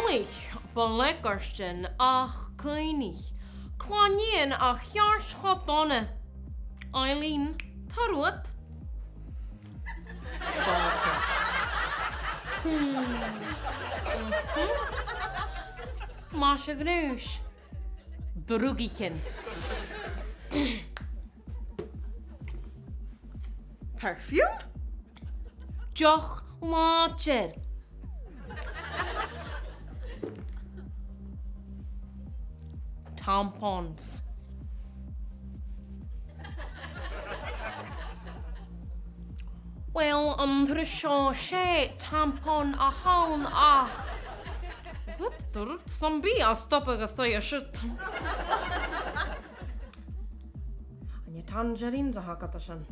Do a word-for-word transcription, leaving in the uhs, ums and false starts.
Uill, bu leig air sin ach cuimhnich. Cluinn a cheart cho dona. Eileen, tha rud. Hmm. Mhm. Math a ghnuais. Drugaichean. Perfume? Deoch làidir. Tampons. Uill, an turas seo 's e tampon a th' ann ach. What the, 's am bi a' stobadh a-staigh an siud. An e tangerines a th' agad an sin?